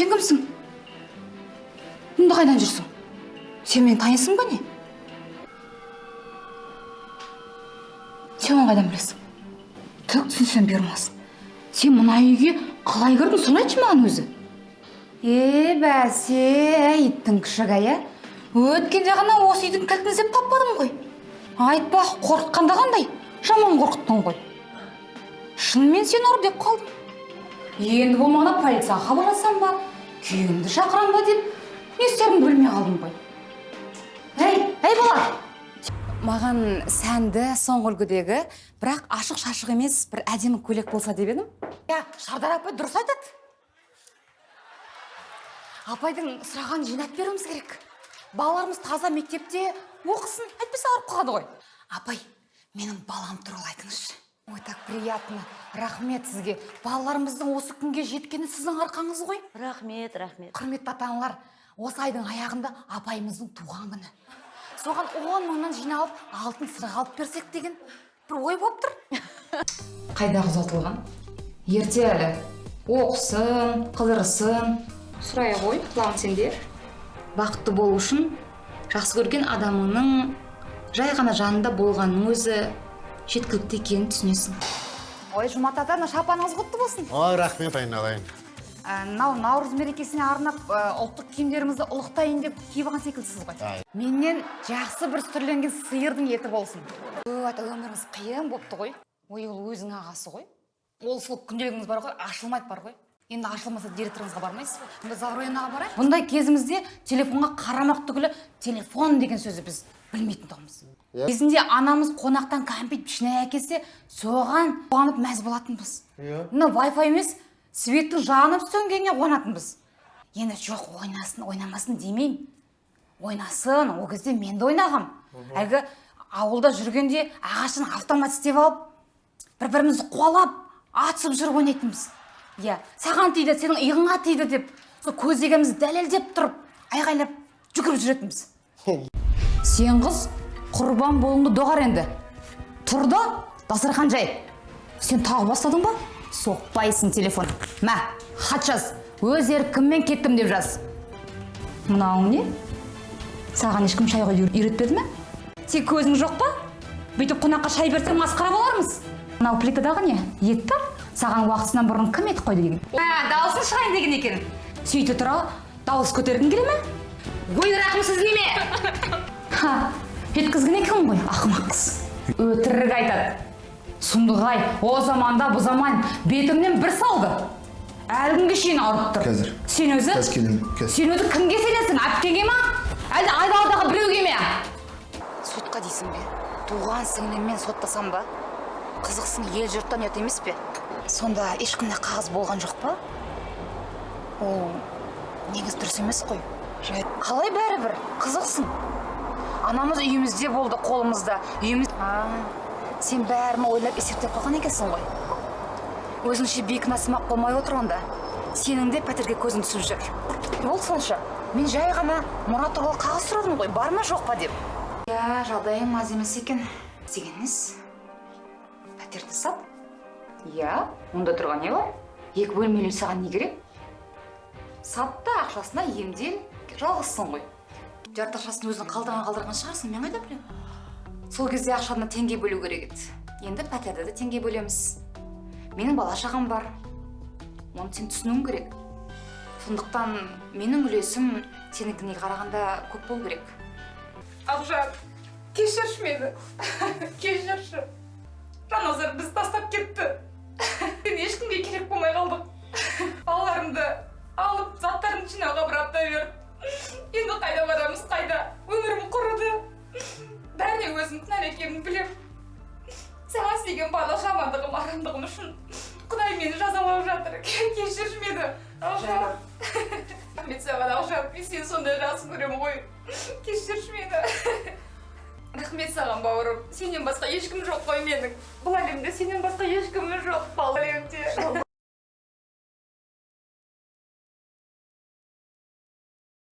Сен кімсің? Мұнда қайдан жүрсің? Сен мені танисың ба, не? Сен оны қайдан білесің? Түк түсінсем бұйырмасын. Сен мына үйге қалай кірдің, соны айтшы маған өзі. Е, бәсе, иттің күшігі, иә? Өткенде ғана осы үйдің кілтін іздеп таппадым ғой. Айтпақ, қорқытқанда қандай? Жаман қорқыттың ғой. Шынымен сен ұры деп қалдым. Енді болмағанда полицияға хабарласам ба, күйеуімді шақырам ба деп не істерімді білмей қалдым ғой. Әй, әй бала! Маған сәнді, соңғы үлгідегі, бірақ ашық шашық емес бір әдемі көйлек болса деп едім. Иә, Шардар апай дұрыс айтады. Апайдың сұрағанын жинап беруіміз керек. Балаларымыз таза мектепте оқысын, әйтпесе ауырып қалады ғой. Апай, менің балам туралы айтыңызшы. Ой, так приятно. Рахмет сізге. Балаларымыздың осы күнге жеткені сіздің арқаңыз ғой. Рахмет, рахмет. Құрметті ата аналар, осы айдың аяғында апайымыздың туған күні. Соған 10 мыңнан жиналып, алтын сырға алып берсек деген бір ой болып тұр. Қайдағы ұзатылған? Ерте әлі. Оқысын, қыдырсын. Сұрай ғой, құлағым сенде. Бақытты болу үшін жақсы көрген адамыңның жай ғана жанында болғанның өзі жеткілікті екенін түсінесің. Ой, Жұмат ата, мына шапаныңыз құтты болсын. Ой, рахмет, айналайын. Мынау наурыз мерекесіне арнап ұлттық киімдерімізді ұлықтайын деп киіп алған секілдісіз ғой. Ай. Менен жақсы бір сүрленген сиырдың еті болсын. Ө, ата, өміріңіз қиын болыпты ғой. Ой, ол өзінің ағасы ғой. Ол сол күнделігіңіз бар ғой, ашылмайды бар ғой. Енді ашылмаса, директорыңызға бармайсыз ба? Онда заврайонаға барайық. Бұндай кезімізде телефонға қарамақ түгілі, телефон деген сөзді біз білмейтін тұғынбыз. Кезінде анамыз қонақтан кәмпит, шынай әкелсе, соған қуанып мәз болатынбыз. Мына вай-фай емес, светтің жанып сөнгеніне қуанатынбыз. Енді жоқ, ойнасын, ойнамасын демеймін. Ойнасын, ол кезде мен де ойнағам. Әлгі ауылда жүргенде ағаштан автомат істеп алып, бір бірімізді қуалап, атысып жүріп ойнайтынбыз. Иә, саған тиді, сенің иығыңа тиді деп, сол көздегенімізді дәлелдеп тұрып, айғайлап жүгіріп жүретінбіз. Сен, қыз, құрбан болыңды доғар енді. Тұр да, дастархан жай. Сен тағы бастадың ба? Соқпайсың телефон. Мә, хат жаз. Өз еркіммен кеттім деп жаз. Мынауың не? Саған ешкім шай құюды үйретпеді ме? Сен көзің жоқ па? Бүйтіп қонаққа шай берсең, масқара болармыз. Мынау плитадағы не? Ет па? Саған уақытысынан бұрын кім ет қойды деген? Ә, дауысын шығайын деген екен. Сөйте тұра дауыс көтергің келе ме? Ой, рақымсыз неме? Ха, жеткізген екен ғой, ақымақ қыз. Өтірік айтады. Сұмдық ай, о заманда бұ заман бетімнен бір салды. Әлі күнге шейін ауырып тұр. Қазір. Сен өзі? Қазір келемін, қазір. Сен өзі кімге сенесің? Әпкеңе ма? Әлде айдаладағы біреуге ме? Сотқа дейсің бе? Туған сіңліммен соттасам ба? Қызықсың, ел жұрттан ұят емес пе? Сонда ешқандай қағаз болған жоқ па? Ол негізі дұрыс емес қой. Жай қалай бәрібір, қызықсың. Анамыз үйімізде болды, қолымызда. Үйіміз. А, сен бәрін ойлап есептеп қойған екенсің ғой. Өзіңше бейкүнәсімақ болмай отыр онда. Сенің де пәтерге көзің түсіп жүр. Не болды сонша? Мен жай ғана мұра туралы қағаз сұрадым ғой, бар ма, жоқ па деп. Иә, жағдайым аз емес екен. Дегеніңіз? Пәтерді сат? Иә, онда тұрған не бар? Екі бөлмелі үй саған не керек? Сат та, ақшасына емдел, жалғызсың ғой. Жарты ақшасын өзің қалтаңа қалдырған шығарсың, мен қайдан білемін? Сол кезде ақшаны теңге бөлу керек еді. Енді пәтерді де теңге бөлеміз. Менің бала шағам бар. Оны сен түсінуің керек. Сондықтан менің үлесім сенікіне қарағанда көп болу керек. Ақжан, кешірші мені, кешірші. Жаназар бізді тастап кетті. Сен ешкімге керек болмай қалдық. Балаларымды алып, заттарымды жинауға бір апта берді. Енді қайда барамыз, қайда? Өмірім құрыды. Бәріне өзім кінәлі екенімді білемін. Саған істеген барлық жамандығым, арамдығым үшін Құдай мені жазалап жатыр. Кешірші мені, Ақжан. Рахмет саған, Ақжан. Мен сені сондай жақсы көремін ғой. Кешірші мені. Рахмет саған, бауырым. Сенен басқа ешкім жоқ қой менің. Бұл әлемде сенен басқа ешкімім жоқ бұл әлемде.